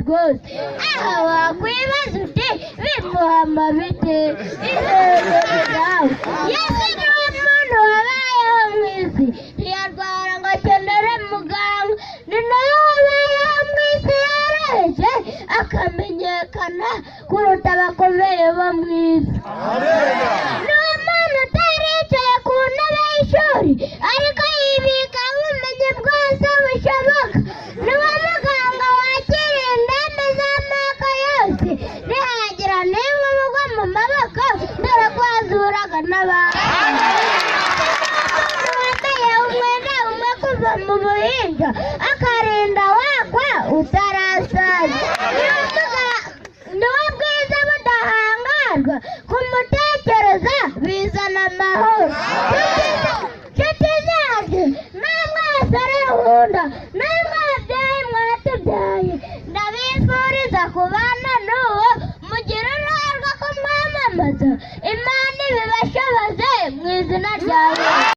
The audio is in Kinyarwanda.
rwose. Aha wakwibaza uti: "Bimuhama bite?" Iherere nawe. Yesu niwe muntu wabayeho mu isi ntiyarwara ngo akenere muganga. Ni nawe wabayeho mu isi yoroheje, akamenyekana kuruta abakomeye bo mu isi. Ni umuntu utaricaye ku ntebe y'ishuri, ariko yibika ubumenyi bwose bushoboka. Ni we muganga wakira indembe z'amoko yose, ntihagira n'imwe mugwa mu maboko, dore ko yazuraga n'abantu. Wambaye umwenda umwe kuva mu buhinja akarinda wagwa utarasaza. Niwe bwiza budahangarwa, kumutekereza bizana amahoro. Nshuti zanjye, namwe basore nkunda, namwe ababyeyi mwatubyaye, ndabifuriza kubana n'uwo, mugira uruhare rwo kumwamamaza. Imana ibibashoboze mu izina rya Yesu.